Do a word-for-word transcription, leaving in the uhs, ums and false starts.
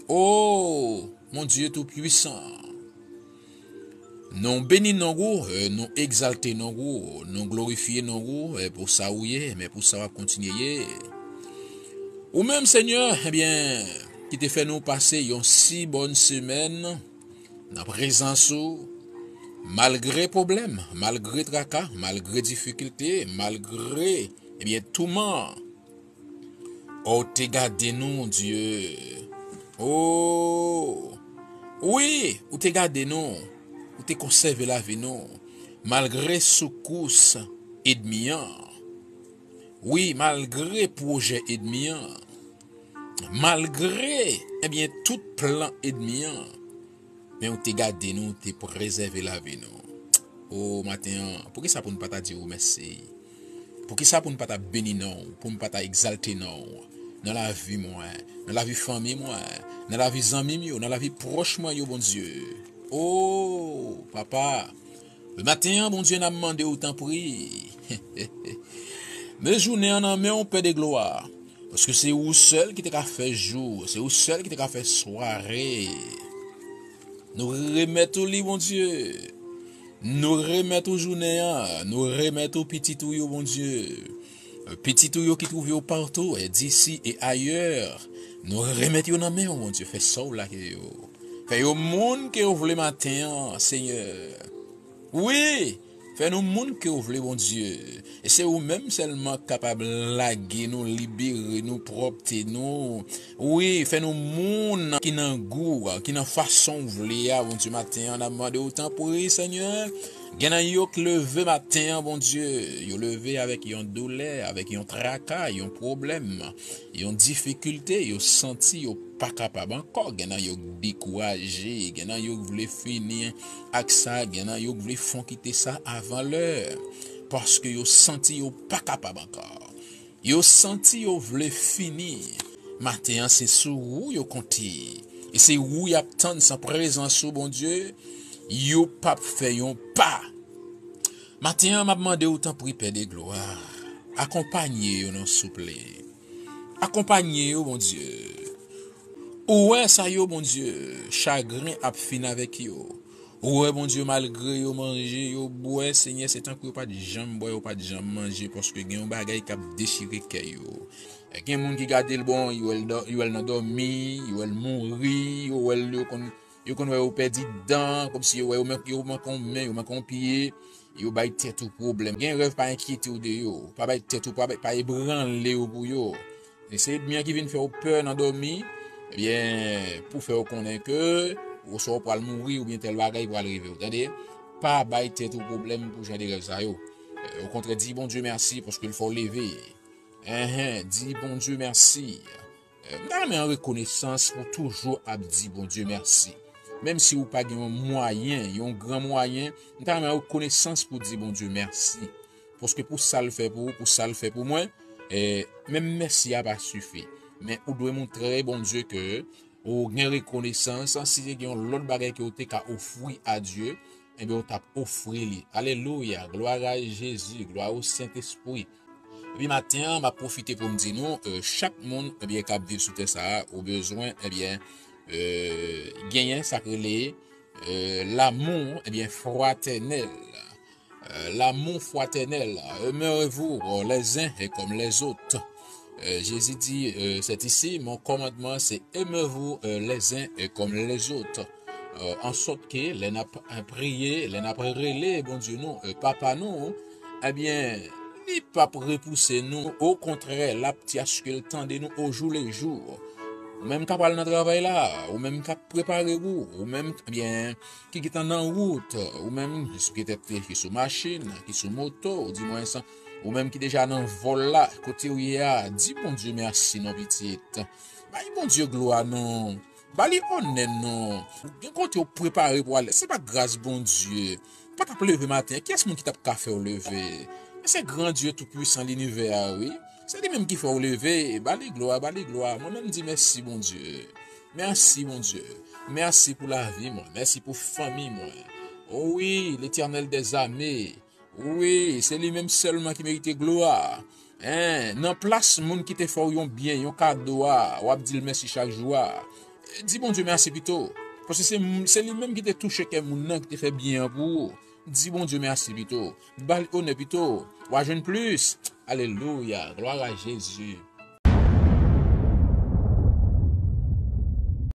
O Bondye Toupisan, nou beni non ou, eh, nou egzalte non ou, nou glorifye non ou, eh, pou sa ou ye, men pou sa w ap kontinye ye. Ou menm, Senyè, ebyen, ki te fè nou pase yon si bòn semèn nan prezans ou, malgre pwoblèm, malgre traka, malgre difikilte, malgre, ebyen, touman, ou te gade nou, Dye. O, wi, ou te gade nou. Ou te konsève lavi nou. Malgre soukous ènmi an. Wi, malgre pwojè ènmi an. Malgre, ebyen, tout plan ènmi an. Men ou te gade nou, ou te prezève lavi nou. O, maten an, poukisa pou n pa ta di ou mèsi? Poukisa pou n pa ta beni non w, pou n pa ta egzalte non w nan lavi mwen, nan lavi fanmi mwen, nan lavi zanmi m yo, nan lavi pwòch mwen yo, Bondye? O, Papa, maten an, Bondye, n ap mande w, tanpri. Men jounen an nan men w, Pè de glwa. Paske se ou sèl ki te ka fè jou, se ou sèl ki te ka fè sware. Nou remèt ou li, Bondye. Nou remèt ou jounen an, nou remèt ou pitit ou yo, Bondye. Pitit ou yo ki twouve yo patou, e disi e ayè. Nou remèt yo nan men w, Bondye. Fè sa w lage yo. Fè yo moun ke w vle maten an, Senyè. Wi, fè nou moun ke w vle, Bondye. E se ou menm sèlman k kapab lage nou, libere nou, pwòpte nou. Wi, fè nou moun ki nan gou, ki nan fason w vle a, Bondye, maten an, n ap mande w, tanpri, Senyè. Gen nan yo k leve maten an, Bondye. Yo leve avèk yon doulè, avèk yon traka, yon pwoblèm, yon difikilte, yo santi yo pa kapab ankò. Gen nan yo k dekouraje, gen nan yo k vle fini ak sa, gen nan yo k vle fon kite sa avan lè. Paske yo santi yo pa kapab ankò. Yo santi yo vle fini. Maten an, se sou ou yo konte. E se ou y ap tann san prezans ou, Bondye. Yo p ap fè yon pa. Maten an, m ap mande w, tanpri, Pè de glwa, akonpanye yo non, souple. Akonpanye yo, Bondye. Ou wè sa yo, Bondye, chagren ap fin avèk yo. Ou wè, Bondye, malgre yo manje, yo bwè, Senyè, se tankou yo pa t janm bwè, yo pa t janm manje, paske gen yon bagay k ap dechire kè yo. Gen moun ki gade l, bon, yo wè l dò-, yo wè l nan dòmi, yo wè l mouri, yo wè l, yo konn, yo konn wè yo pèdi dan, kòmsi yo wè yo man-, yo manke yon men, yo manke yon pye, yo bay tèt ou pwoblèm. Gen rèv, pa enkyete w de yo, pa bay tèt ou, pa bay, pa ebranle yo pou yo. E se ènmi an ki vin fè w pè nan dòmi, ebyen, pou fè w konnen ke oswa w pral mouri oubyen tèl bagay pral rive w, tande? Pa bay tèt ou pwoblèm pou jan de rèv sa yo. E, okontrè, di Bondye mèsi paske l fè w leve. Enhen, di Bondye mèsi. E, m ta renmen an rekonesans pou toujou ap di Bondye mèsi. Menm si ou pa gen yon mwayen, yon gran mwayen, m ta renmen an rekonesans pou di Bondye mèsi. Paske pou sa l fè pou ou, pou sa l fè pou mwen, e, menm mèsi a pa sifi. Men ou dwe montre Bondye ke ou gen rekonesans. Si te gen yon lòt bagay ke ou te ka ofri a Dye, ebyen, ou t ap ofri li. Alelouya, glwa a Jezi, glwa o Sentespri. Epi maten an, m ap pwofite pou m di nou, e, chak moun, ebyen, k ap viv sou tè sa a, ou bezwen, ebyen, e, genyen sa k rele, e, lamou, ebyen, fratènèl. Euh, l'amour fraternel, aimez-vous, euh, les uns et comme les autres. Euh, Jésus dit, euh, c'est ici, mon commandement, c'est aimez-vous, euh, les uns et comme les autres. Euh, an sòt ke lè n ap, euh, priye, lè n ap rele Bondye nou, euh, Papa nou, ebyen, li p ap repouse nou. Okontrè, l ap di aske l tande nou au jour le jour. Ou menm k ap al nan travay la, ou menm k ap prepare ou, ou menm, ebyen, ki gentan nan wout, ou menm, petèt ki sou machin, ki sou moto, ou di mwen sa, ou menm ki deja nan vòl la, kote ou ye a, di Bondye mèsi non pitit. Bay Bondye glwa non. Ba li onè non. Gen kote ou prepare pou ale. Se pa gras Bondye. Ou pa t ap leve maten an, kiyès moun ki t ap ka fè w leve? Men se gran Dye Toupisan linivè a, wi. Se li menm ki fè w leve. Ba li glwa, ba li glwa. Mwen menm di mèsi, Bondye. Mèsi, Bondye. Mèsi pou lavi mwen. Mèsi pou fanmi mwen. O wi, Letènèl dèzame. Wi, se li menm sèlman ki merite glwa. Hein, nan plas moun ki te fè w yon byen, yon kado a, w ap di l mèsi chak jou a. Di Bondye mèsi pito. Paske se, se li menm ki te touche kè moun nan, ki te fè byen an pou ou. Di Bondye mèsi pito. Ba l onè pito. W a jwenn plis. Alelouya. Glwa a Jezi.